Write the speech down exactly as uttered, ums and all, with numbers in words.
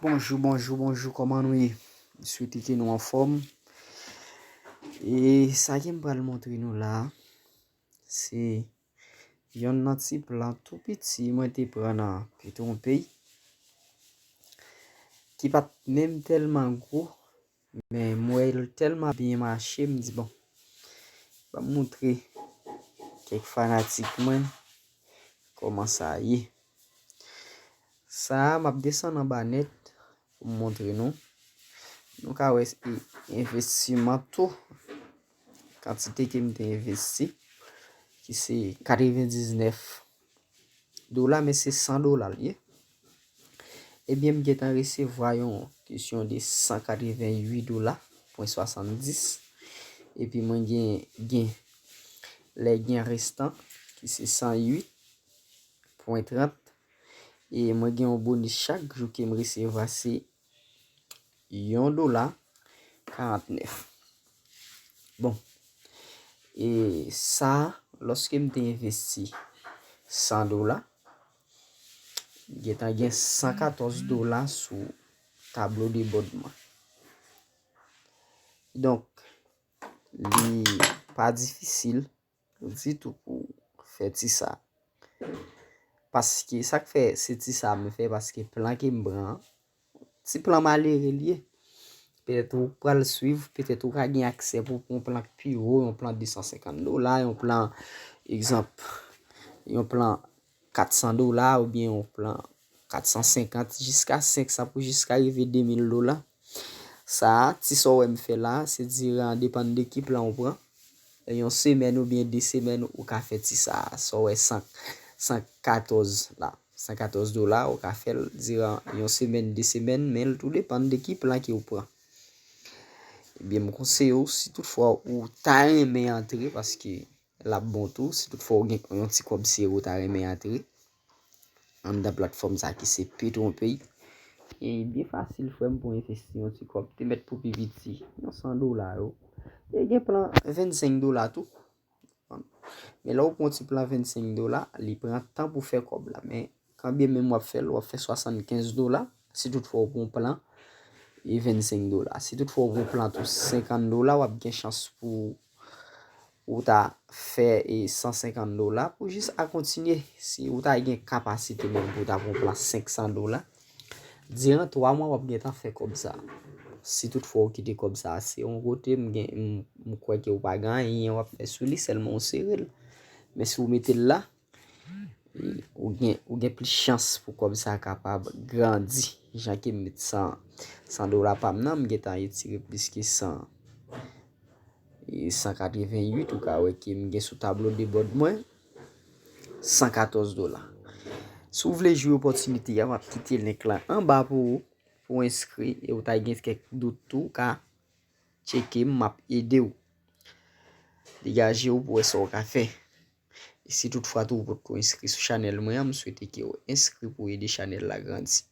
Bonjou, bonjou, bonjou, kòman nou ye? M swete ke nou anfòm. E sa ke m pral montre nou la, se yonn nan ti plan tou piti mwen te pran nan Petronpay, ki pa t menm tèlman gwo, men m wè l tèlman byen mache, m di, bon, ban m montre kèk fanatik mwen kòman sa ye. Sa a, m ap desann anba nèt pou m montre nou. Nou ka wè e, envestiman tou, kantite ke m te envesti, ki se katrevendiznèf dola, men se san dola l ye. Ebyen, m gentan resevwa yon kesyon de san katrevenuit dola, pwen swasanndis. Epi mwen gen, gen, lè gen restan, ki se san uit pwen trant. E mwen gen yon bonis chak jou ke m resevwa, se yon dola karantnèf. Bon, e sa, lòske m te envesti san dola, gentan gen san katòz dola sou tablo de bòd mwen. Donk, li pa difisil ditou pou fè ti sa. Paske sa k fè se ti sa m fè, paske plan ke m pran, ti plan malere l ye. Petèt ou pral swiv, petèt ou ka gen aksè pou pran yon plan k pi wo, yon plan de san senkant dola, yon plan, egzanp, yon plan kat san dola oubyen yon plan kat san senkant jiska senk san pou jiska rive de mil dola. Sa a, ti sa w wè m fè la, se diran depann de ki plan ou pran. Yon semèn oubyen de semèn, ou ka fè ti sa a. Sa w wè san, san katòz la. San katòz dola, ou ka fè l diran yon semèn, de semèn, men l tou depann de ki plan ke ou pran. Ebyen, m konseye w, si toutfwa ou ta renmen antre, paske l ap bon tou, si toutfwa ou gen yon ti kòb sere ou ta renmen antre anndan platfòm sa ki se Petronpay. E byen fasil, frè m, pou envesti yon ti kòb. Te mèt pou pi piti, yon san dola yo. E gen plan vennsenk dola tou. Men lè w pran ti plan vennsenk dola, li pran tan pou fè kòb la. Men kanbyen menm w ap fè l, w ap fè swasannkenz dola, si toutfwa w pran plan e vennsenk dola. Si toutfwa w pran plan tou senkant dola, w ap gen chans pou ou ta fè e san senkant dola pou jis a kontinye. Si ou ta gen kapasite menm pou w ta pran plan senk san dola, diran twa mwa w ap gentan fè kòb sa. Si toutfwa w kite kòb sa se yon kote, m gen, m, m kwè ke w pa gen anyen w ap fè sou li, sèlman w sere l. Men si w mete l la, ou gen, ou gen plis chans pou kòb sa kapab grandi. Jan ke m met san, san dola pa m nan, m gentan etire plis ke san, e san katrevenuit, ou ka wè ke m gen sou tablo de bòd mwen san katòz dola. Si w vle jwi opòtinite a, m ap kite link la anba pou ou, pou w enskri, e ou ta gen kèk dout tou, ou ka tcheke m, m ap ede w. Degaje w pou wè sa w ka fè. E si toutfwa tou ou potko enskri sou chanèl mwen an, m swete ke w enskri pou ede chanèl la grandi.